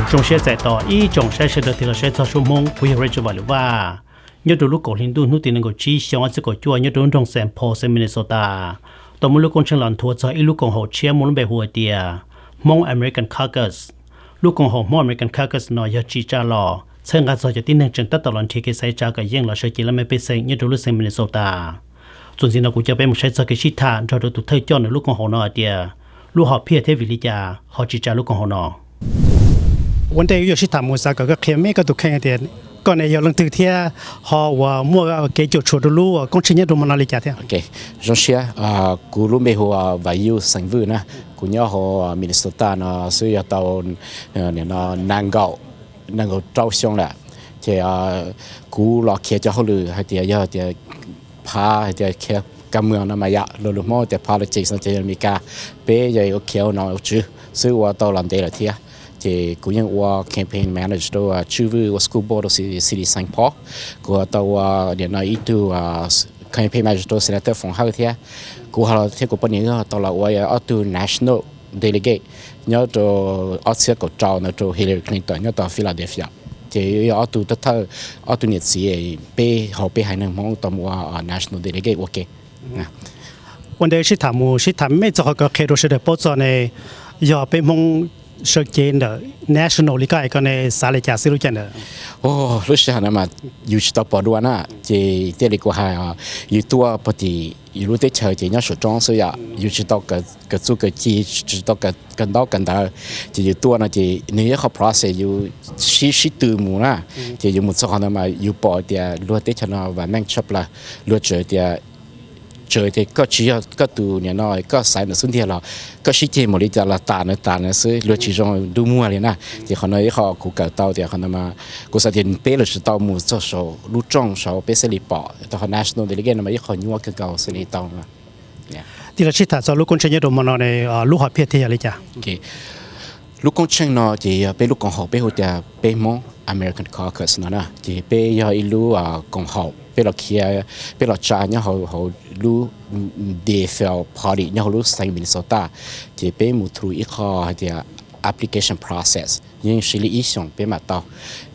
Zoo siab txais tos ib tsoom saib sawv daws tig los saib txog Suab Hmoob, kuv yog Rachel Vaj Lwm Vaj. Nyob rau lub kaum hli ntuj hnub tim nees nkaum tsib xyoo ob txhiab kaum cuaj nyob rau lub nroog Saint Paul, Minnesota, tau muaj lub koob tsheej los nthuav txog ib lub koom haum tshiab muaj lub npe hu hais tias Hmoob American Caucus. Lub koom haum Hmoob American Caucus no yog tsim tsa los txhawb nqa txog cov tib neeg tseem tab tom los nrhiav kev xaiv tsav kom yeej los sawv cev laj mej pej xeem nyob rau lub xeev Minnesota. Txuas ntxiv no kuv coj peb mus saib txog kev sib tham nrog rau tus thawj coj nws lub koom haum no hais tias lub hom phiaj thiab vim li cas ho tsim tsa lub koom haum no. Ua ntej wb yuav sib tham mus xav kom koj qhia me koj tus kheej tias koj ne yog leej twg thiab ho uas muaj kev cuam tshuam rau lub koob tsheej nyob rau hmo no li cas thiab? Zoo siab, kuv lub npe hu ua Vam Yuj xeem Vwj na, kuv nyob hauv Minnesota no xwb yog tau nees nkaum, nees nkaum rau xyoo lawm. Ces kuv los khiav cov hauj lwm hais tias yog tias phav hais tias khiav ka muas no mas yam luag lus Hmoob tias politics no ces yog Amelikas, peb yog ua khiav ua nom ua tswv xwb ua tau los ntev lawm thiab. Ces kuv yeej ua campaign manager rau Tswj Vwj ua school board rau city Saint Paul. Kuv tau ua nim no ib tug campaign manager rau Senator Foom Hawj thiab. Kuv ho thiab kuv poj niam tau los ua ob tug national delegate nyob rau ob txhiab kaum rau ntawd rau Hillary Clinton nyob tau Philadelphia. Ces yog ob tug thawj, ob tug niam txiv peb hauv peb haiv neeg Hmoob tau mus ua national delegate ua ke. Ua ntej sib tham mus sib tham me txog qhov koj qhia rau sawv daws paub txog ne, yog peb Hmoob sawv cev ntawm national li koj hais ko ne xav li cas xwb lub caij ntawd? Lub sij hawm no mas yus tsis tau pom dua na, ces thiaj li kuv hais, yus tuaj pog tim yus lub teb chaws ces nyob saum roob xwb yom, yus tsis tau kawm txuj kawm ci, tsis tau kawm ntaub kawm ntawv, ces yus tuaj no ces nws yog ib qho process yus sib sib tw mus na, ces yus mus txog qhov ntawd mas yus pom tias luag teb chaws no vam meej tshaj plaws, luag tseem tias tseem tias koj tsis yog koj tus niam no koj xaiv ntawm xub ntiag los koj sib ceg mus li cas los tas na tas na xwb, luag tsis zoo ntuj muag li na. Ces qhov no ib qho kuv kawm tau tias qhov no mas kuv xav tias peb los tsis tau mus txog saum lub rooj saud peb thiaj li pom tau qhov national delegate no mas ib qho nyuaj kawg nkaus thiaj li tau. Tig los sib tham txog lub koob tsheej nyob rau hmo no ne, lub hom phiaj thiab yog li cas? Lub koob tsheej no ces yog peb lub koom haum peb hu tias peb Hmoob American Caucus no na, ces peb yog ib lub koom haum peb los khiav, peb los tsa nyob hauv lub D F L party nyob hauv lub xeev Minnesota. Ces peb mus through ib qho hais tias application process yeej siv li ib xyoos peb mam tau.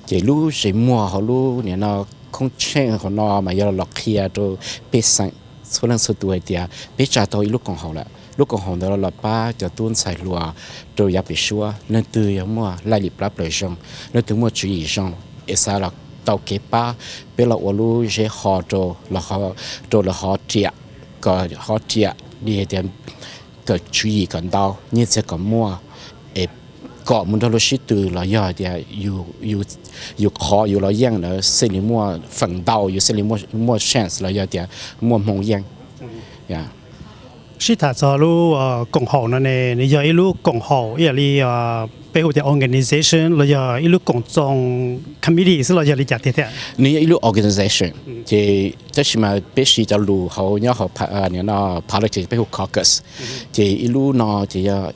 Ces lub zes muag hauv lub nim no koob tsheej hauv no mas yog los qhia rau pej xeem txhua leej txhua tus hais tias peb tsa tau ib lub koom haum lawm. Lub koom haum ntawd los pab cov tub ntxhais hluas rau yav pem suab, leej twg yog muaj laj lim plab plaws zoo, leej twg muaj tswv yim zoo es xav los tau kev pab, peb los ua lub zeb ho rau, rau lawv hov riam, kom hov riam li hais tias kom tswv yim kom ntau, nyiaj txiag kom muaj, es kom mus nrog luag sib tw los yog tias yus qhov yus los yeej lawm xij li muaj feem ntau yus xij li muaj chance los yog tias muaj hmoo yeej. Sib tham txog lub koom haum no ne, nws yog ib lub koom haum ib yam li peb hu tias organization los yog ib lub koom txoos committee xwb los yog li cas tiag thiab? Nws yog ib lub organization, ces tab sis mas peb siv cov lus hauv nyob hauv politics peb hu caucus. Ces ib lub no ces yog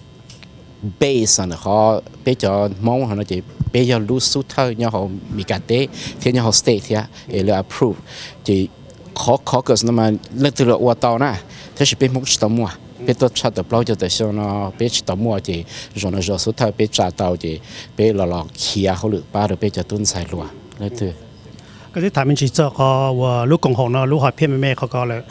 base ntawm qhov peb cov Hmoob hauv no ces peb yog lub xub thawj nyob hauv Meskas teb thiab nyob hauv state thiab es lawv approve. Ces qhov caucus no mas leej twg los ua tau na, tab sis peb Hmoob tsis tau muaj, peb tuaj tshaj tawm plaub caug tawm xyoo no peb tsis tau muaj, ces zaum no zaum xub thawj peb tsa tau ces peb los los khiav hauj lwm pab rau peb cov tub ntxhais hluas leej twg. Koj twb tham me ntsis txog qhov uas lub koom haum no lub hom phiaj me me qhov ko lawm,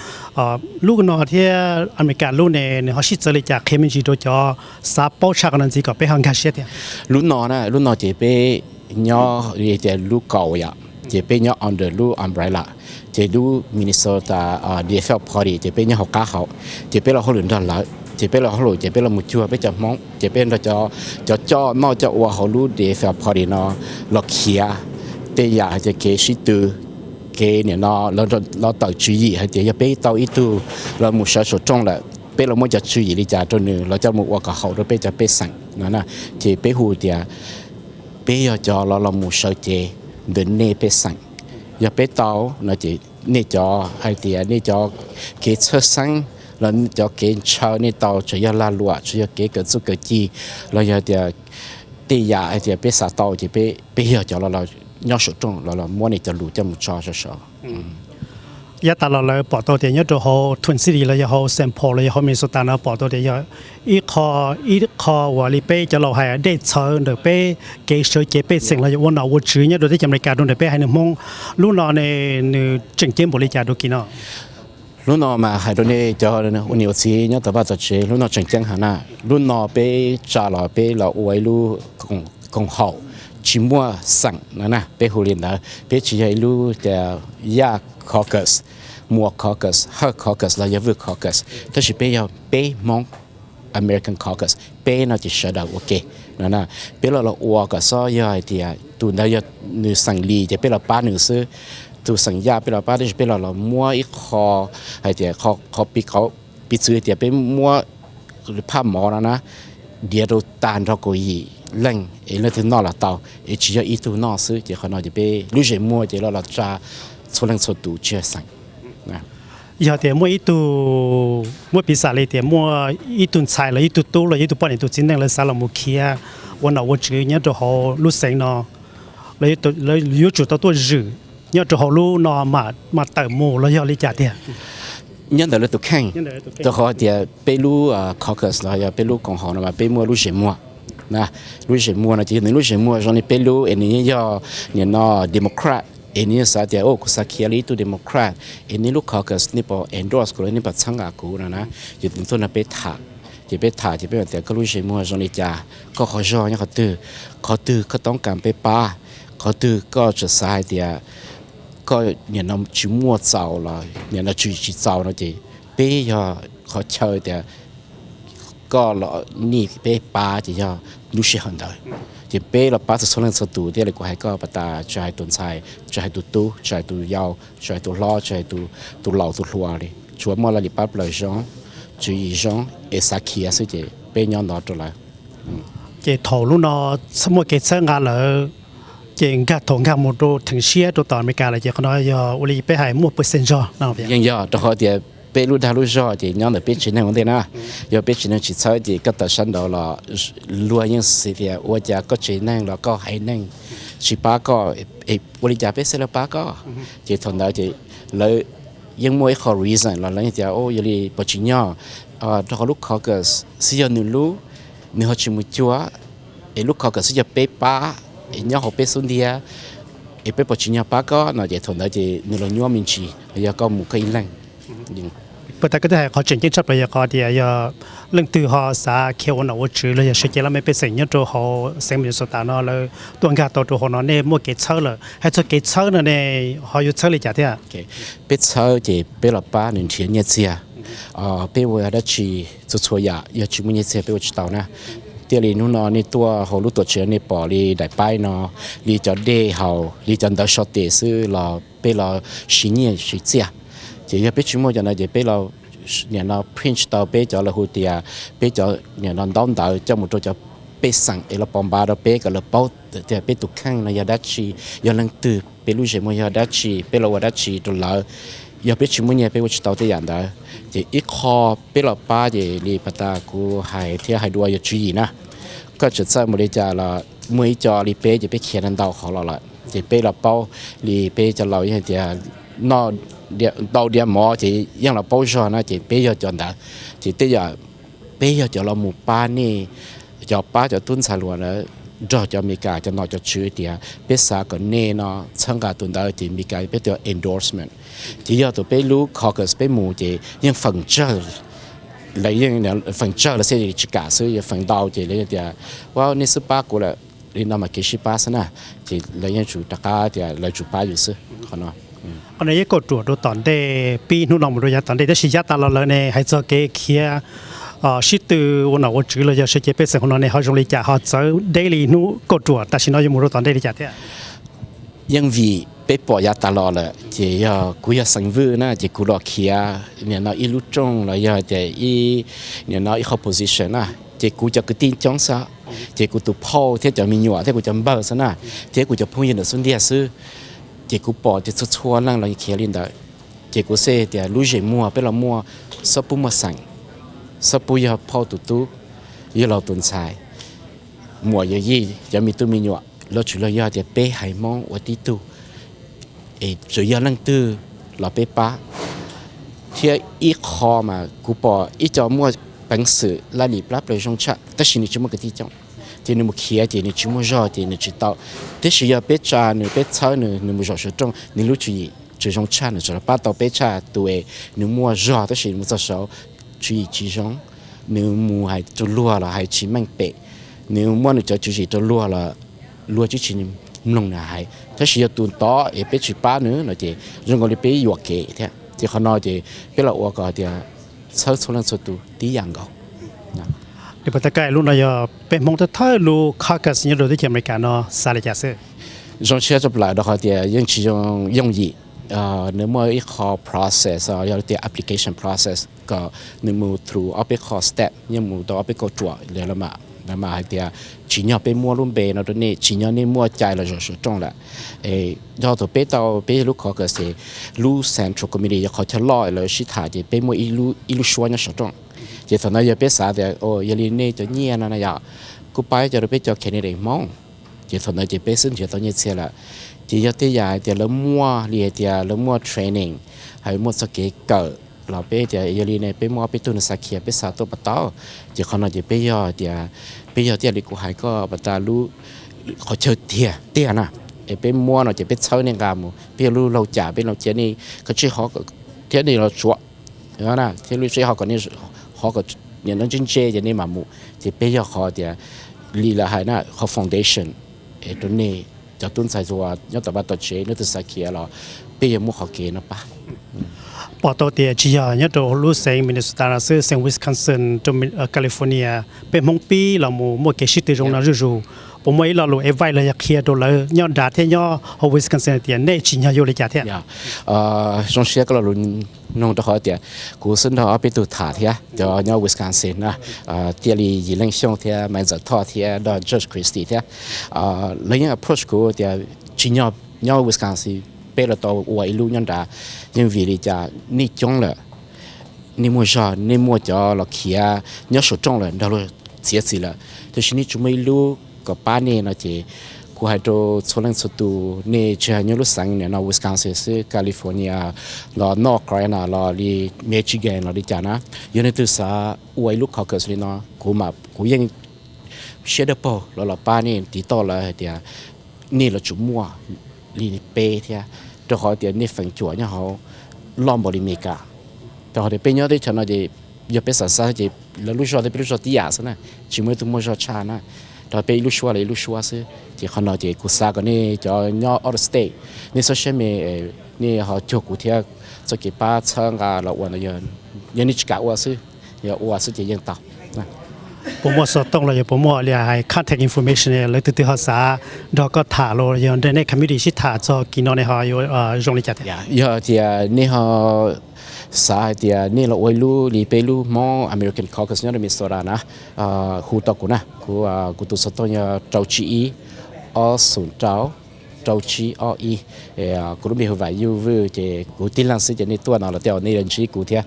lub no thiab Amelikas lub ne nws ho sib txawv li cas, qhia me ntsis rau cov xav paub tshaj qhov no ntxiv kom peb ho nkag siab thiab. Lub no na, lub no ces peb nyob li tias lub kaum yom, ces peb nyob under lub umbrella, ces lub Minnesota D F L party ces peb nyob hauv qab hauv, ces peb los hauj lwm nrog lawv, ces peb los hauj lwm ces peb los mus cuag peb cov Hmoob, ces peb nrog cov coj noj coj ua hauv lub D F L party no los khiav tej yam hais tias kev sib tw, kev nim no los tawm tswv yim hais tias yog peb tau ib tug los mus sawv saum rooj lawm, peb los muab cov tswv yim li cas rau nws los coj mus ua kom haum rau peb cov pej xeem no na. Ces peb hu tias peb yog cov los los mus sawv cev ntawm nej pej xeem. Yog peb tau no ces nej cov hais tias nej cov kev txhawj xeeb los cov kev ntshaw nej tau, tsuas yog lag luam, tsuas yog kev kawm txuj kawm ci, los yog tias tej yam hais tias peb xav tau ces peb yog cov los los nyob saum rooj los los muab nej cov lus coj mus tso saum saud. Yav tas los lawv pom tau tias nyob rau hauv Twin City los yog hauv Saint Paul los yog hauv Minnesota no pom tau tias yog ib qho, ib qho uas li peb cov laus hais dej txhawv ntawm peb kev sawv cev pej xeem los yog ua nom ua tswv nyob rau teb chaws Amelikas rau ntawm peb haiv neeg Hmoob. Lub no ne nws tseem ceeb npaum li cas rau kis no? Lub no mas hais rau nej cov ua niam ua txiv nyob tom vaj tom tsev, lub no tseem ceeb heev na. Lub no peb tsa los peb los ua ib lub koom haum tsis muaj xeem no na, peb hu li ntawd, peb tsis yog ib lub tias Yaj caucus, Muas caucus, Hawj caucus los yog Vwj caucus, tab sis peb yog peb Hmoob American caucus, peb no ces sawv daws ua ke no na. Peb los los ua kom xob yog hais tias tus ntawd yog nws xeem Lis ces peb los pab nws xwb, tus xeem Yaj peb los pab, tab sis peb los los muab ib qho hais tias qhov piv txwv tias peb muab phaj mov no na, diav rau tag nrho kaum yim leej es leej twg noj los tau, es tsis yog ib tug noj xwb. Ces qhov no ces peb lub zem muag ces los los tsa txhua leej txhua tus tsis yog xeem. Yog tias muaj ib tug, muab piv xam li tias muaj ib tug ntxhais los ib tug tub los yog ib tug poj niam tus txiv neej lawv xav los mus khiav ua nom ua tswv nyob rau hauv lub xeev no, lawv yuav tsum tau tuaj zwm nyob rau hauv lub no mam tawm mus los yog li cas tiag? Nyob ntawm lawv tus kheej, rau qhov tias peb lub caucus los yog peb lub koom haum no mas peb muaj lub zem muag na. Lub zem muag no ces yog nws lub zem muag zoo li peb lub es nws yeej yog nim no Democrat es nws yeej xav tias kuv xav khiav li ib tug Democrat es nej lub caucus nej puas endorse kuv los nej puas txhawb nqa kuv no na. Ces nws tuaj nrog peb tham, ces peb tham ces peb mam tias koj lub zem muag zoo li cas, koj qhov zog nyob qhov twg, qhov twg koj toob kas peb pab, qhov twg koj tseem xav hais tias koj nim no tsis muaj txaus los nim no tsis tsis txaus no ces peb yog qhov chaw tias koj los nij peb pab ces yog lub sij hawm ntawd. Ces peb los pab txhua txhua leej txhua tus thiaj li kuv hais koj pas tas, tsis hais tus ntxhais, tsis hais tus tub, tsis hais tus yau, tsis hais tus hlob, tsis hais tus laus tus hluas li, tsuas muaj laj lim pab plaws zoo, tswv yim zoo es xav khiav xwb ces peb nyob ntawd rau lawv. Ces thaum lub no muaj kev txhawb nqa lawm, ces nkag thaum nkag mus rau theem siab rau tom Amelikas lawm ces qhov no yog ua li peb hais muaj pes xees zog no. Yeej yog rau qhov tias peb lub dag lub zog ces nyob ntawm peb tsev neeg ua ntej na. Yog peb tsev neeg tsis txhawb ces koj tawm sab nraud los luag yeej xav tias ua cas koj tsev neeg los koj haiv neeg tsis pab koj, ua li cas peb xav los pab koj. Ces thaum ntawd ces lawv yeej muaj ib qho reason los lawv yeej tias yog li puas tsim nyog rau qhov lub caucus xwb yog nws lub, nws ho tsis mus cuag, es lub caucus xwb yog peb pab, es nyob hauv peb xub ntiag, es peb puas tsim nyog pab koj no ces thaum ntawd ces nws los nyuaj me ntsis los yog koj mus koj ib leeg. Puas tas koj twb hais qhov tseem ceeb tshaj plaws yog qhov tias yog leej twg ho xav khiav ua nom ua tswv los yog sawv cev laj mej pej xeem nyob rau hauv xeev Minnesota no lawv tuaj nkag tau rau hauv no nej muaj kev txhawb lawm, hais txog kev txhawb no ne ho yuav txhawb li cas thiab? Peb txhawb ces peb los pab nws nrhiav nyiaj txiag. Peb ua dab tsi txhua txhua yam yog tsis muaj nyiaj txiag peb ua tsis tau na. Thiaj li hnub no nej tuaj hauv lub tuam tsev nej pom li daim paib no, li cov dej haus, li cov ntawv so tes xwb los peb los siv nyiaj siv txiaj. Ces yog peb tsis muaj cov no ces peb los nim no print tau peb cov lawv hu tias peb cov nim no ntaub ntawv coj mus rau cov pej xeem es los pov npav rau peb kom lawv paub tias peb tus kheej no yog dab tsi, yog leej twg, peb lub zem muag yog dab tsi, peb los ua dab tsi rau lawv. Yog peb tsis muaj nyiaj peb ua tsis tau tej yam ntawd. Ces ib qho peb los pab ces li pas tas kuv hais thiab hais dua yog tswv yim na. Koj tseem txawj mus li cas los muaj ib co li peb ces peb khiav ntau qhov los lawm ces peb los paub li peb cov laus yeej hais tias noj ntau diav mov ces yeej los paub zog na ces peb yog cov ntawd. Ces tej yam peb yog cov los mus pab nej, cov pab cov tub ntxhais hluas ntawd nrog cov Amelikas cov nom cov tswv tias peb xav kom nej no txhawb nqa tus ntawd ces Amelikas peb tus endorsement. Ces yog tus peb lub caucus peb mus ces yeej feem tsawg, lawv yeej feem tsawg los xij tsis kam xwb, yog feem ntau ces lawv tias ua nej xub pab kuv lawm, li no mas kev sib pab xwb na. Ces lawv yeej tsum rov qab tias lawv tsum pab yus xwb qhov no. Qhov no yeej kauj ruam rau tom ntej, pib hnub no mus rau yav tom ntej, tab sis yav tas los lawm ne hais txog kev khiav sib tw ua nom ua tswv los yog sawv cev pej xeem hauv no ne ho zoo li cas ho txawv deb li hnub kauj ruam tam sim no yuav mus rau tom ntej li cas thiab? Yeej vim peb pom yav tas los lawm ces yog kuv yog xeem Vwj na ces kuv los khiav nim no ib lub rooj los yog tias ib, nim no ib qho position na, ces kuv cov kwv tij coob xwb, ces kuv tus phauj thiab cov me nyuam thiab kuv cov npawg xwb na, thiab kuv cov phooj ywg ntawm xub ntiag xwb. Ces kuv pom tias txhua txhua leej los khiav li ntawd, ces kuv xav tias lub zem muag peb los muaj, xob pub muaj xeem, xob pub yog phauj tus tub, yog laus tus ntxhais, muam yawm yij, cov me tub me nyuam, los tsuas los yog tias peb haiv Hmoob ua tib tug, es tsuas yog leej twg los peb pab. Thiab ib qho mas kuv pom ib co muaj peev xwm laj lim plab plaws zoo tshaj tab sis nws tsis muaj kwv tij coob, ces nws mus khiav ces nws tsis muaj zog ces nws tsis tau. Tiam sis yog peb tsa nws, peb txhawb nws, nws mus zaum saum rooj, nws lub tswv yim tseem zoo tshaj, nws tseem pab tau peb tshaj tus es nws muaj zog tab sis mus txog saud tswv yim tsis zoo, nws mus hais rau luag los hais tsis meej pem, nws muab nws cov tswv yim rau luag los luag tsis tsis mloog nws hais. Tab sis yog tus ntawd es peb tsis pab nws no ces zoo nkaus li peb yuam kev thiab. Ces qhov no ces peb los ua kom tias txhawb txhua leej txhua tus tib yam nkaus. Li puas tau kaj lub no yog peb Hmoob thawj thawj lub caucus nyob rau teb chaws Amelikas no xav li cas xwb? Zoo siab tshaj plaws rau qhov tias yeej tsis zoo yooj yim. Nws muaj ib qho process, yog tias application process kom nws mus through ob peb qho step, yeej mus tau ob peb kauj ruam lawm los mam hais tias tsim nyog peb muab lub npe no rau nej, tsim nyog nej muaj cai los zaum saum rooj lawm. Yog thaum peb tau peb lub caucus, lub central committee yog qhov chaw loj lawv sib tham ces peb muaj ib lub suab nyob saum rooj. Ces thaum ntawd yog peb xav tias yog li nej cov nyiaj no na yog kuj pab cov rau peb cov candidate Hmoob, ces thaum ntawd ces peb xwb nrhiav tau nyiaj txiag lawm. Ces yog tej yam hais tias lawv muaj li hais tias lawv muaj training, hais muaj txoj kev kawm los peb tias yog li ne peb muaj ob peb tug nws xav khiav peb xav tuaj pab tau. Ces qhov no ces peb yog tias, peb yog tias li kuv hais koj pas tas lub qhov chaw tiag tiag na, es peb muab no ces peb txhawb nej nqa mus, peb yog lub laug cas peb los cia nej kav tsij thiab nej los tsuam thiab lub sij hawm kom nej hov kom niam no ntse ntse ces nej mam mus. Ces peb yog qhov tias li lawv hais na, qhov foundation es rau nej cov tub ntxhais uas nyob tom vaj tom tsev, nej twg xav khiav los peb yuav muab qhov kev no pab. Pom tau tias tsis yog nyob rau lub xeev Minnesota no xwb, xeev Wisconsin, rau California, peb Hmoob pib los mus muaj kev sib tw zoo no zuj zus. Puas muaj ib lo lus advice los yog qhia rau lawv nyob nrad thiab nyob hauv Wisconsin tias nej tsim nyog yuav li cas thiab? Zoo siab koj lo lus noog rau qhov tias kuv xub nrog ob peb tug tham thiab cov nyob Wisconsin na, thiaj li Yim Leej Xyooj thiab Maiv Ntxawm Thoj thiab nrog Judge Christie thiab. Lawv yeej approach kuv tias tsim nyog nyob Wisconsin peb los tau ua ib lub nyob nrad, yeej vim li cas nej coob lawm, nej muaj zog, nej muaj cov los khiav nyob saum rooj lawm nrog luag txiav txim lawm, tiam sis nej tsis muaj ib lub kom pab nej no ces kuv hais rau txhua leej txhua tus, nej tsis hais nyob lub xeev no Wisconsin xwb, California los North Carolina los li Michigan los li cas na, yog nej twg xav ua ib lub caucus li no kuv mam, kuv yeej siab dawb paug los los pab nej tiv tauj lawv hais tias nej los tsum muaj li peb thiab, rau qhov tias nej feem cuam nyob hauv loj npaum li Meskas. Rau qhov tias peb nyob teb chaws no ces yog peb xav xav ces lawv lub zog thiab peb lub zog tib yam xwb na, tsis muaj ib tug muaj zog tshaj na, rau peb ib lub suab los ib lub suab xwb. Ces qhov no ces kuv xav kom nej cov nyob out of state, nej txhob siab me, nej ho cuag kuv thiab txoj kev pab txhawb nqa los ua no, yog nej tsis kam ua xwb, yog ua xwb ces yeej tau. Puas muaj xov tooj los yog puas muaj li hais contact information lawv tus twg ho xav nrog koj tham los yog nrog nej committee sib tham txog kis no ne ho yuav zoo li cas thiab? Yog tias nej ho xav hais tias nej los ua ib lub li peb lub Hmoob American Caucus nyob rau Minnesota na, hu tau kuv na, kuv, kuv tus xov tooj yog rau tsib ib, ob xoom rau, rau tsib ob ib. Kuv lub npe hu Vam Yuj Vwj ces kuv tib leeg xwb ces nej tuaj no los tej zaum nej ntsib kuv thiab.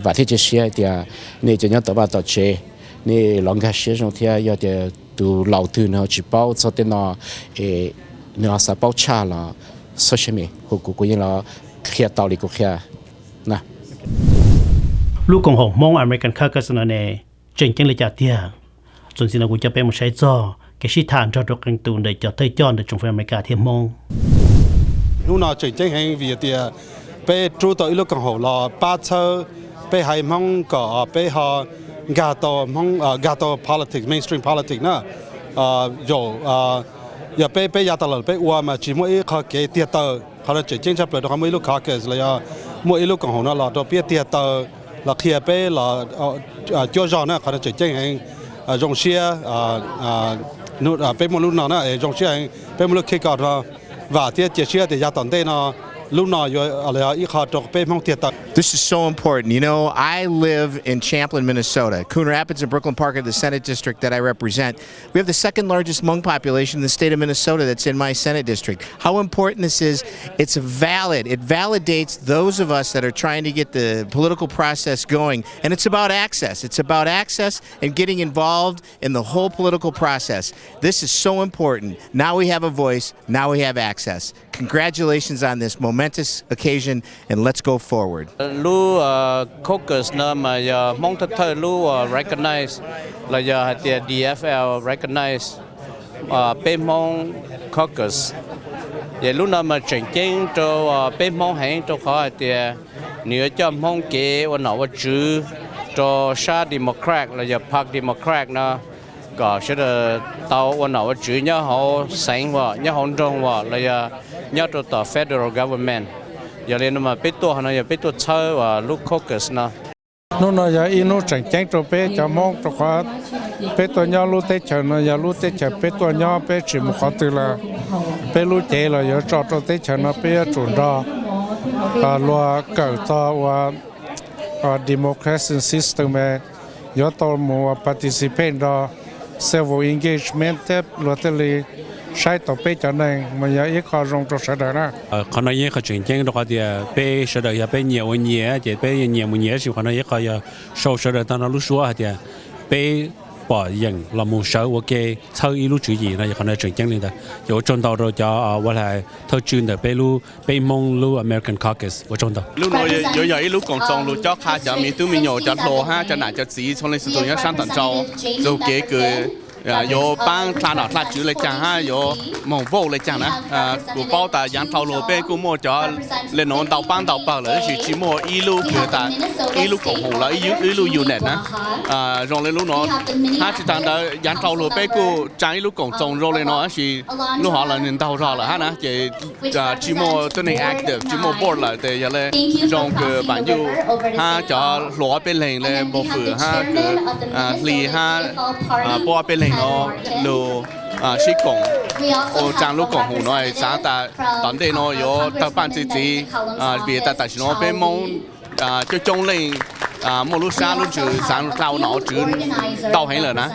Vam thiab cia siab tias nej cov nyob tom vaj tom tsev, nej los nkag siab zoo thiab, yog tias tus laus twg nws ho tsis paub txog tej no, nws ho xav paub tshaj los txhob siab me, hu kuv, kuv yeej los qhia tau li kuv qhia na. Lub koom haum Hmoob American Caucus no ne tseem ceeb li cas tiag? Txuas ntxiv no kuv coj peb mus saib txog kev sib tham nrog rau qee tus ntawm cov thawj coj ntawm tsoom fwv Amelikas thiab Hmoob. Hnub no tseem ceeb heev vim tias peb rub tau ib lub koom haum los pab txhawb peb haiv Hmoob kom peb ho nkag tau Hmoob, nkag tau politics, mainstream politics na. Zaum yog peb, peb yav tas los peb ua mas tsis muaj ib qho kev tiag taw. Qhov no tseem ceeb tshaj plaws rau qhov muaj ib lub caucus los yog muaj ib lub koom haum no los rau peb tiag taw los qhia peb los cuab zog na, qhov no tseem ceeb heev. Zoo siab peb muaj lub no na, zoo siab heev peb muaj lub kick off no. Vam thiab cia siab tias yav tom ntej no lub no yuav los yog ib qho rau peb Hmoob tiag taw. This is so important. You know, I live in Champlin, Minnesota. Coon Rapids and Brooklyn Park are the Senate district that I represent. We have the second largest Hmong population in the state of Minnesota that's in my Senate district. How important this is, it's valid. It validates those of us that are trying to get the political process going. And it's about access. It's about access and getting involved in the whole political process. This is so important. Now we have a voice. Now we have access. Congratulations on this moment. momentous occasion and let's go forward. Lub caucus no mas yog Hmoob thawj thawj lub uas recognize los yog hais tias D F L recognize peb Hmoob caucus. Ces lub no mas tseem ceeb rau peb Hmoob heev rau qhov hais tias nws yuav coj Hmoob kev ua nom ua tswv rau sab Democrat los yog party Democrat no, kom sawv daws tau ua nom ua tswv nyob hauv xeev as, nyob hauv nroog as los yog nyob rau tom federal government. Yog li no mas peb tuaj no yog peb tuaj txhawb lub caucus no. Hnub no yog ib hnub tseem ceeb rau peb cov Hmoob rau qhov peb tuaj nyob lub teb chaws no yog lub teb chaws peb tuaj nyob, peb tsis mus qhov twg los peb lub cev los yuav tso rau teb chaws no, peb yuav tsum nrog luag kawm txog ua democratic system, yuav tau mus participate nrog civil engagement thiab luag thiaj li saib tau peb cov neeg mas yog ib qho zoo rau sawv daws na. Qhov no yog ib qho tseem ceeb rau qhov tias peb sawv daws yog peb nyias ua nyias ces peb nyias mus nyias, tab sis qhov no yog ib qho yog sau sawv daws tag nrho lub suab hais tias peb pom yeem los mus sawv ua ke txhawb ib lub tswv yim no, yog qhov no tseem ceeb li ntawd. Ces ua tsaug ntau rau cov ua thawj tswj ntawm peb lub, peb Hmoob lub American Caucus, ua tsaug ntau. Lub no yuav yog ib lub koom txoos lug cob qha cov me tub me nyuam, cov hluas hab cov nam cov txiv txhua leej txhua tus nyob sab tom ntej, txug kev kws yuav paab dlha nom dlha tswv le caag hab yuav moog vote le caag na. Kuv paub tas yaav dlhau lug peb kuj muaj cov le nuav ntau paab ntau pawg lawm, tab sis tsis muaj ib lub kws tas ib lub koom haum los ib lub unit na zoo le lub nuav. Hab tsis taag ntawd yaav dlhau lug peb kuj tsaa ib lub koom txoos zoo le nuav, tab sis lub hov los nwg ntaug zog lawm hab na, ces tsis muaj tuab neeg active, tsis muaj board lawm, tes yog le zoo kws Vaam Yuj hab cov hluas ob peb leeg le Npog Fwm hab kws Hli hab puab ob peb leeg nuav lug sib koom ua tsaa lub koom haum nuav, xaav tas tom ntej nuav yuav tawg paaj txi txiv, vim tas tam sim nuav peb Moob coob coob leej muaj lub sab lub ntsws xaav dlha ua nom ua tswv ntau heev lawm na.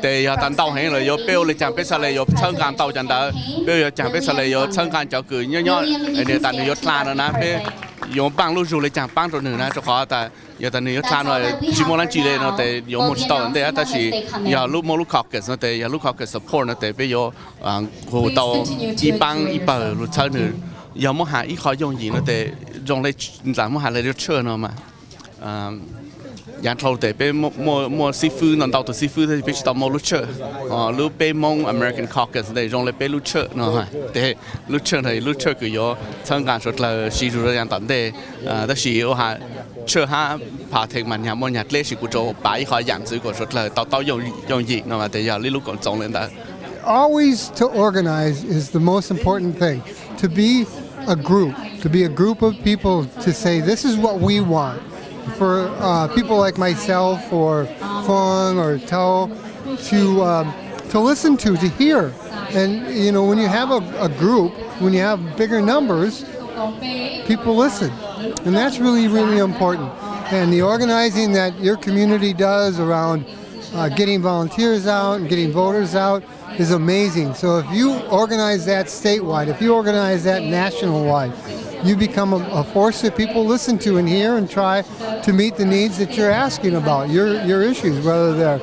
Tes yog tas ntau heev lawm yuav peb ua le caag peb txhaj le yuav txhawb nqaa tau cov ntawd, peb ua le caag peb txhaj le yuav txhawb nqaa cov kws nyob nyob nwg tas nwg yuav dlha no na, peb yuav npaaj lub zug le caag paab rau nwg na, rau qhov tas yog tas nwg yuav dlha no tsis muaj dlaab tsi le no tes yuav moog tsis tau tom ntej, tab sis yog lub muaj lub caucus no tes yog lub caucus support no tes peb yuav hu tau ib paab ib pawg lug txhawb nwg. Yog muab has ib qho yooj yim no tes zoo le ntawm muab has le lub tshaj no mas yaav dlhau tes peb muaj xib fwb ntau ntau tug xib fwb tab sis peb tsis tau muaj lub tshaj. Lub peb Moob American Caucus tes zoo le peb lub tshaj no, tes lub tshaj no lub tshaj kws yuav txhawb nqaa suav dlawg siv zug rua yaav tom ntej. Tab sis ua has tshaj hab phav theem mas nyag muaj nyag dleb, sis kuv tsuas pav ib qho yaam ntxwv kuas suav dlawg tau taub yooj yim no mas tes yog le lub koom txoos le ntawd. Always to organize is the most important thing. To be a group, to be a group of people to say, this is what we want. For uh, people like myself or Fung or Tau to, um, to listen to, to hear. And, you know, when you have a, a group, when you have bigger numbers, people listen. And that's really, really important. And the organizing that your community does around uh, getting volunteers out and getting voters out is amazing. So if you organize that statewide, if you organize that national wide, you become a, a force that people listen to and hear and try to meet the needs that you're asking about, your, your issues, whether they're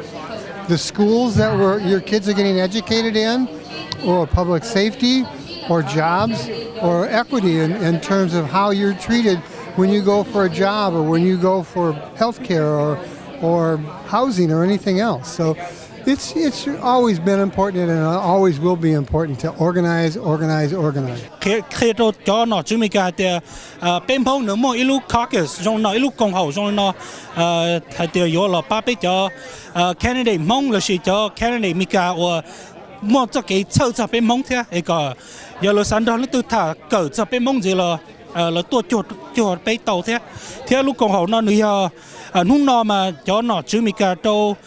the schools that were, your kids are getting educated in, or public safety, or jobs, or equity in, in terms of how you're treated when you go for a job or when you go for health care or, or housing or anything else. So it's, it's always been important and it always will be important to organize, organize, organize. Qhia rau cov nom tswv Amelikas hais tias peb Hmoob nws muaj ib lub caucus zoo no, ib lub koom haum zoo no, hais tias yuav los pab peb cov candidate Hmoob lossis cov candidate Amelikas uas muaj txoj kev txhawj txog peb Hmoob thiab es kom yog lawv xav nrog leej twg tham kawm txog peb Hmoob ntxiv los lawv tuaj cuag peb tau thiab. Thiab lub koom haum no nws yog hnub no mas cov nom tswv Amelikas rau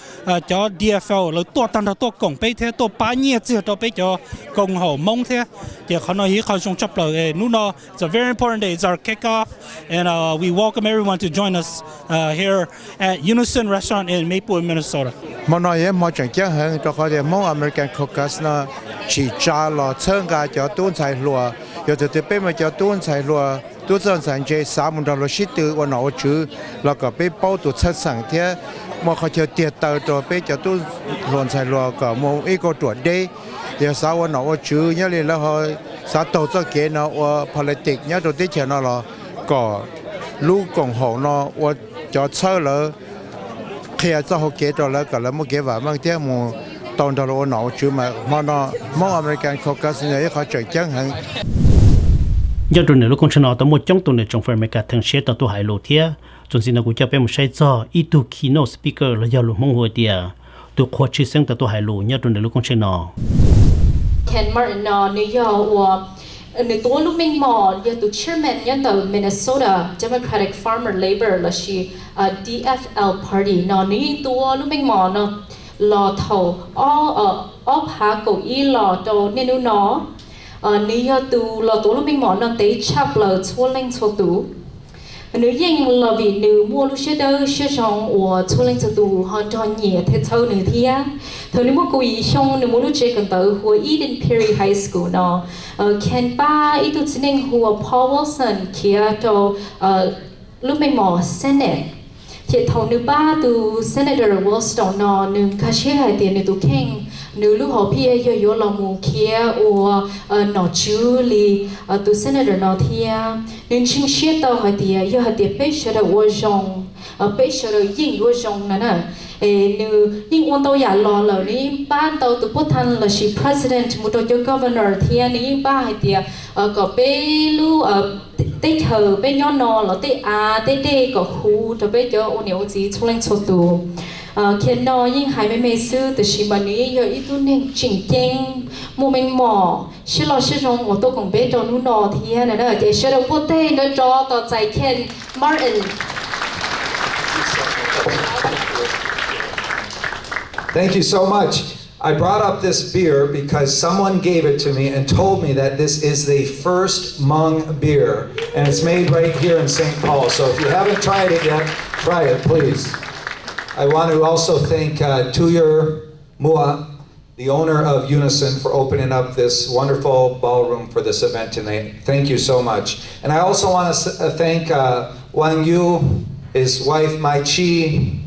cov D F L lawv tuaj tag nrho tuaj koom peb thiab tuaj pab nyiaj txiag rau peb cov koom haum Hmoob thiab. Ces qhov no yog ib qho zoo tshaj plaws. Hnub no it's a very important day. It's our kickoff, and uh, we welcome everyone to join us uh, here at Unison Restaurant in Maplewood, Minnesota. Hmo no yog ib hmo tseem ceeb heev rau qhov tias Hmoob American Caucus no tsim tsa los txhawb nqa cov tub ntxhais hluas. Yog thaum twg peb muaj cov tub ntxhais hluas, tub txawj ntxhais ntse xav mus nrog luag sib tw ua nom ua tswv los kom peb paub tus txhawj xeem thiab muaj qhov chaw tiag taw rau peb cov tub hluas ntxhais hluas kom mus ib kauj ruam deb. Yog xav ua nom ua tswv nyob li lawv ho Xav taug txoj kev no ua politics nyob rau teb chaws no los kom lub koom haum no ua cov txhawb lawv, qhia txoj hau kev rau lawv kom lawv muaj kev vam meej thiab mus tau nrog luag ua nom ua tswv mas hmo no Hmoob American Caucus yog ib qhov tseem ceeb heev. Nyob rau nws lub koob tsheej no tau muaj coob tus nws tsoom fans Amelikas theem siab tau tuaj hais lus thiab. Txuas ntxiv no kuv coj peb mus saib txog ib tug keynote speaker los yog lus Hmoob hu tias tus qhua tshwj xeeb tau tuaj hais lus nyob rau nws lub koob tsheej no. Ken Martin no nws yog uas nws tuav lub meej mom yog tus chairman nyob ntawm Minnesota Democratic Farmer Labor lossis DFL Party no, nws yeej tuav lub meej mom no los thaum ob phav kaum ib los rau niaj hnub no. Nws yog tus los tuav lub meej mom no ntev tshaj plaws txhua leej txhua tus. Nws yeej los vim nws muaj lub siab dawb siab zoo uas txhua leej txhua tus ho nrog nyiam thiab txhawb nws thiab. Thaum nws muaj kaum yim xyoo nws muaj lub tsev kawm ntawv hu ua Eden Prairie High School no, Ken pab ib tug txiv neej hu ua Paul Wellstone khiav rau lub meej mom Senate. Ces thaum nws pab tus Senator Wellstone no nws nkag siab hais tias nws tus kheej, nws lub hom phiaj yog yuav los mus khiav ua nom tswv li tus Senator no thiab. Nws ntseeg siab tau hais tias yog hais tias peb sawv daws ua zoo, peb sawv daws yeej yuav zoo no na. Es nws yeej ua ntau yam los lawm, nws yeej pab ntau tus pub thaj lossis president mus rau cov governor thiab nws yeej pab hais tias kom peb lub teb chaws peb nyob no los tej av tej dej kom huv rau peb cov ua niam ua txiv txhua leej txhua tus. Khiav no yeej hais me me xwb tab sis mas nws yeej yog ib tug neeg tseem ceeb, muaj meej mom, siab loj siab zoo uas tuaj koom peb rau hnub no thiab na. Ces sawv daws npuaj teg nrov nrov tos txais Ken Martin. Thank you so much. I brought up this beer because someone gave it to me and told me that this is the first Hmong beer, and it's made right here in Saint Paul. So if you haven't tried it yet, try it, please. I want to also thank uh, Tuyur Mua, the owner of Unison, for opening up this wonderful ballroom for this event tonight. Thank you so much. And I also want to uh, thank uh, Wang Yu, his wife Mai Chi,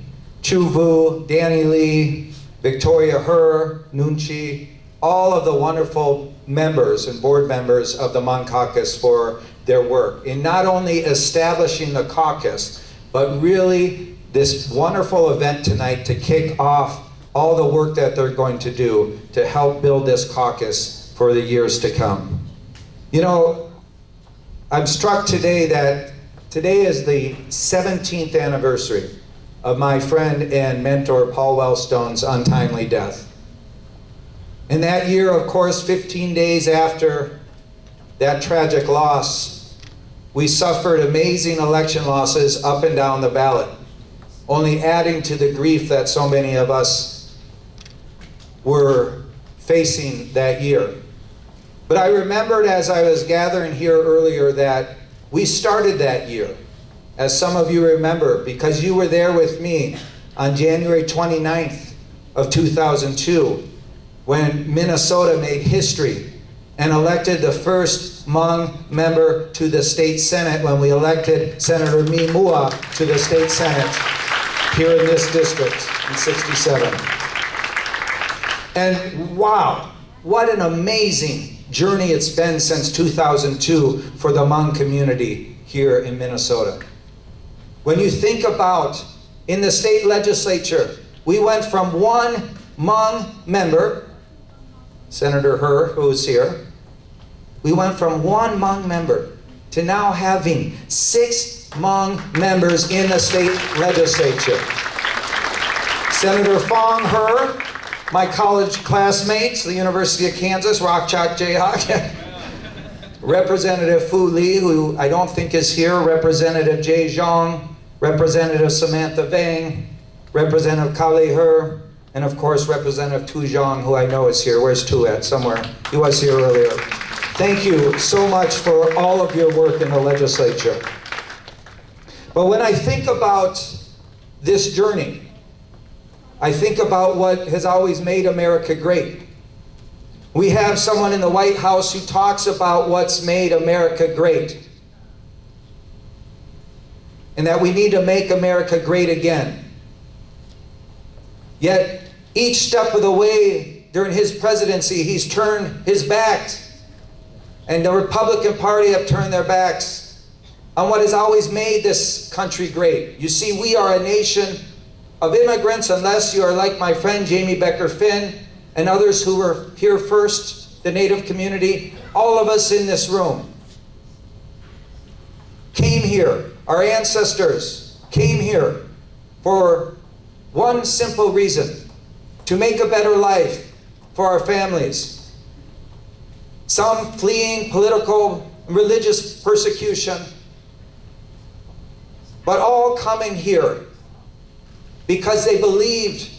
Chu Vu, Danny Lee, Victoria Her, Nunchi, all of the wonderful members and board members of the Hmong Caucus for their work in not only establishing the caucus, but really this wonderful event tonight to kick off all the work that they're going to do to help build this caucus for the years to come. You know, I'm struck today that today is the seventeenth anniversary of my friend and mentor Paul Wellstone's untimely death. And that year, of course, fifteen days after that tragic loss, we suffered amazing election losses up and down the ballot, only adding to the grief that so many of us were facing that year. But I remembered as I was gathering here earlier that we started that year, as some of you remember, because you were there with me on January twenty-ninth of two thousand two, when Minnesota made history and elected the first Hmong member to the state senate when we elected Senator Mi Mua to the state senate here in this district in sixty-seven. And wow, what an amazing journey it's been since two thousand two for the Hmong community here in Minnesota. When you think about in the state legislature, we went from one Hmong member, Senator Her, who is here, we went from one Hmong member to now having six Hmong members in the state legislature. Senator Fong Her, my college classmates, the University of Kansas, Rock Chalk Jayhawk. Representative Fu Lee, who I don't think is here, Representative Jay Zhang, Representative Samantha Vang, Representative Kali Her, and of course, Representative Tu Zhang, who I know is here. Where's Tu at? Somewhere. He was here earlier. Thank you so much for all of your work in the legislature. But when I think about this journey, I think about what has always made America great. We have someone in the White House who talks about what's made America great and that we need to make America great again. Yet, each step of the way during his presidency, he's turned his back and the Republican Party have turned their backs on what has always made this country great. You see, we are a nation of immigrants, unless you are like my friend Jamie Becker Finn and others who were here first, the Native community. All of us in this room came here, our ancestors came here for one simple reason: to make a better life for our families. Some fleeing political and religious persecution, but all coming here because they believed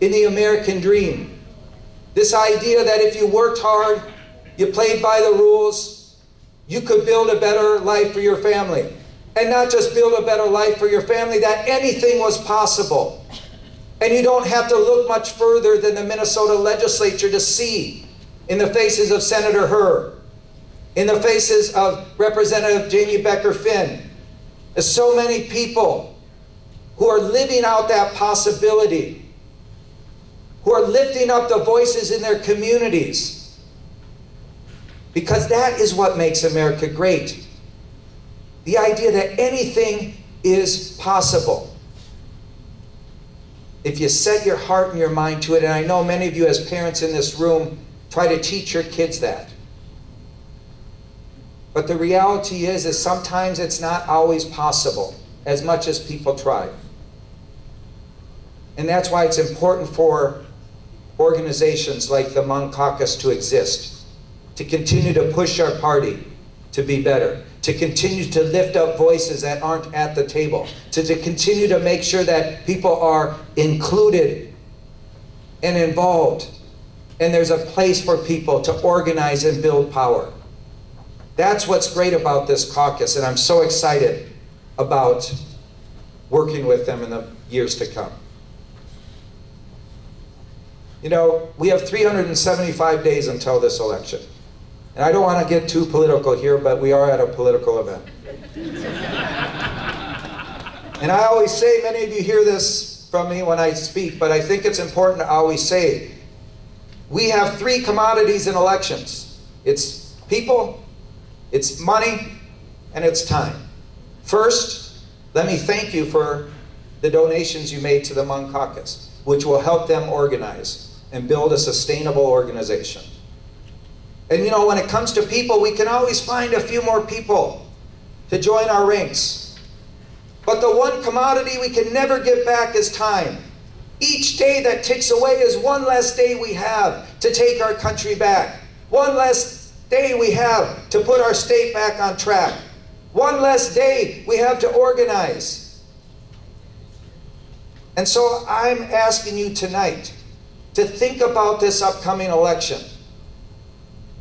in the American dream. This idea that if you worked hard, you played by the rules, you could build a better life for your family. And not just build a better life for your family, that anything was possible. And you don't have to look much further than the Minnesota legislature to see, in the faces of Senator Hur, in the faces of Representative Jamie Becker Finn, there's so many people who are living out that possibility, who are lifting up the voices in their communities, because that is what makes America great. The idea that anything is possible if you set your heart and your mind to it. And I know many of you, as parents in this room, try to teach your kids that. But the reality is, is sometimes it's not always possible, as much as people try. And that's why it's important for organizations like the Hmong Caucus to exist, to continue to push our party to be better, to continue to lift up voices that aren't at the table, to, to continue to make sure that people are included and involved, and there's a place for people to organize and build power. That's what's great about this caucus, and I'm so excited about working with them in the years to come. You know, we have three hundred seventy-five days until this election. And I don't want to get too political here, but we are at a political event. And I always say, many of you hear this from me when I speak, but I think it's important to always say, we have three commodities in elections. It's people, it's money, and it's time. First, let me thank you for the donations you made to the Hmong Caucus, which will help them organize and build a sustainable organization. And you know, when it comes to people, we can always find a few more people to join our ranks. But the one commodity we can never get back is time. Each day that ticks away is one less day we have to take our country back, one less day we have to put our state back on track, one less day we have to organize. And so I'm asking you tonight to think about this upcoming election.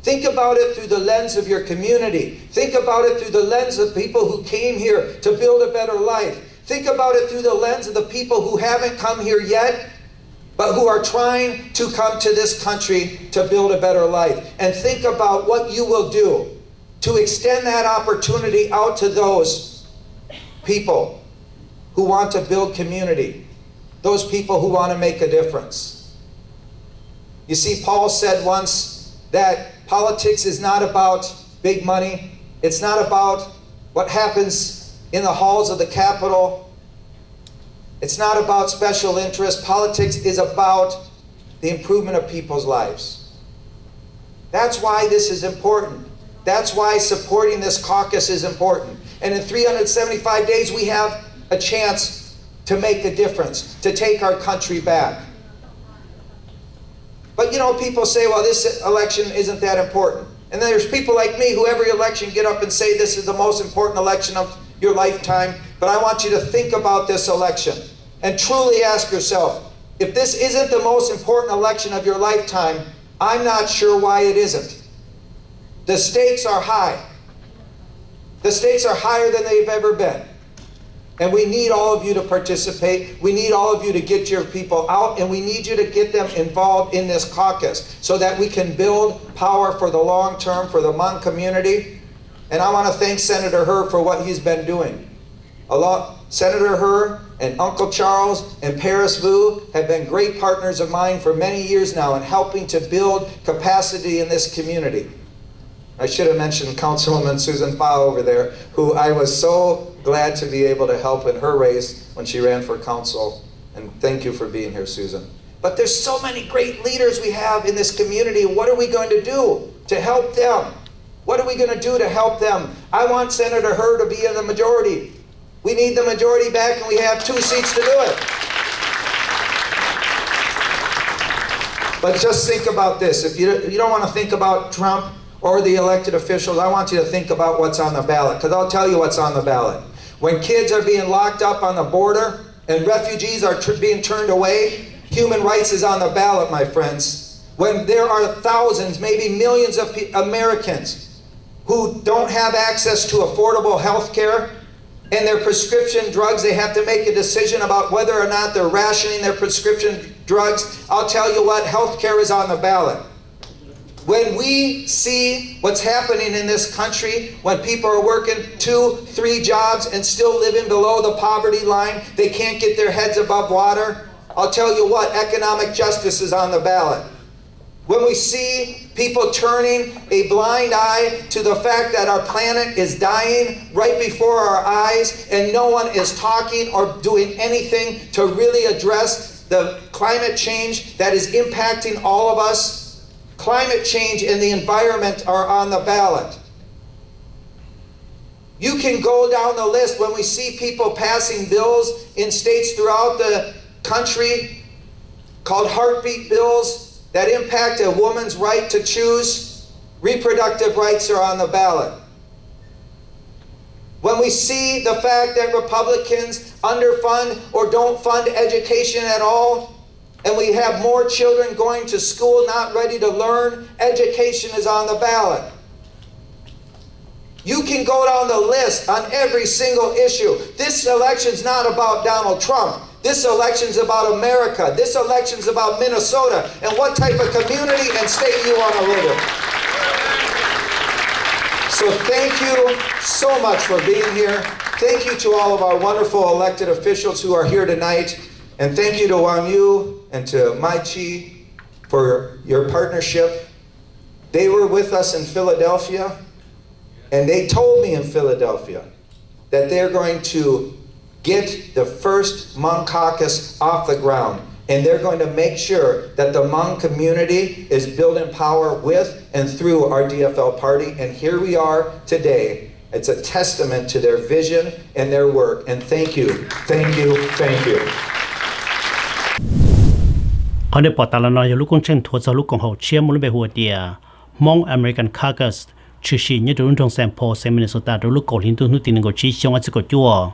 Think about it through the lens of your community. Think about it through the lens of people who came here to build a better life. Think about it through the lens of the people who haven't come here yet, but who are trying to come to this country to build a better life. And think about what you will do to extend that opportunity out to those people who want to build community, those people who want to make a difference. You see, Paul said once that politics is not about big money. It's not about what happens in the halls of the Capitol. It's not about special interest. Politics is about the improvement of people's lives. That's why this is important. That's why supporting this caucus is important. And in three hundred seventy-five days, we have a chance to make a difference, to take our country back. But you know, people say, well, this election isn't that important. And then there's people like me who every election get up and say this is the most important election of your lifetime. But I want you to think about this election and truly ask yourself, if this isn't the most important election of your lifetime, I'm not sure why it isn't. The stakes are high. The stakes are higher than they've ever been. And we need all of you to participate. We need all of you to get your people out, and we need you to get them involved in this caucus so that we can build power for the long term for the Hmong community. And I want to thank Senator Hur for what he's been doing. A lot, Senator Hur and Uncle Charles and Paris Vu have been great partners of mine for many years now in helping to build capacity in this community. I should have mentioned Councilwoman Susan Pha over there, who I was so glad to be able to help in her race when she ran for council. And thank you for being here, Susan. But there's so many great leaders we have in this community. What are we going to do to help them? What are we going to do to help them? I want Senator Hurd to be in the majority. We need the majority back, and we have two seats to do it. But just think about this. If you, you don't want to think about Trump or the elected officials, I want you to think about what's on the ballot, because I'll tell you what's on the ballot. When kids are being locked up on the border and refugees are tr- being turned away, human rights is on the ballot, my friends. When there are thousands, maybe millions of pe- Americans who don't have access to affordable health care, and their prescription drugs, they have to make a decision about whether or not they're rationing their prescription drugs. I'll tell you what, health care is on the ballot. When we see what's happening in this country, when people are working two, three jobs and still living below the poverty line, they can't get their heads above water. I'll tell you what, economic justice is on the ballot. When we see people turning a blind eye to the fact that our planet is dying right before our eyes and no one is talking or doing anything to really address the climate change that is impacting all of us, climate change and the environment are on the ballot. You can go down the list when we see people passing bills in states throughout the country called heartbeat bills that impact a woman's right to choose. Reproductive rights are on the ballot. When we see the fact that Republicans underfund or don't fund education at all, and we have more children going to school not ready to learn, education is on the ballot. You can go down the list on every single issue. This election's not about Donald Trump. This election's about America. This election's about Minnesota and what type of community and state you want to live in. So thank you so much for being here. Thank you to all of our wonderful elected officials who are here tonight. And thank you to Wang Yu and to Mai Chi for your partnership. They were with us in Philadelphia, and they told me in Philadelphia that they're going to get the first Hmong caucus off the ground, and they're going to make sure that the Hmong community is building power with and through our D F L party. And here we are today. It's a testament to their vision and their work. And thank you, thank you, thank you. Qhov nej pom tas los no yog lub koob tsheej nthuav txog lub koom haum tshiab muaj lub npe hu ua tias Hmong American Caucus, tshwm sim nyob rau lub nroog Saint Paul, xeev Minnesota rau lub kaum hli ntuj hnub tim nees nkaum tsib xyoo ob txhiab kaum cuaj.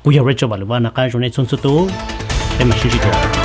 Kuv yog Rachel Vam Lwm Vaj, noj qab zoo nej txhua txhua tus, peb mam sib ntsib dua.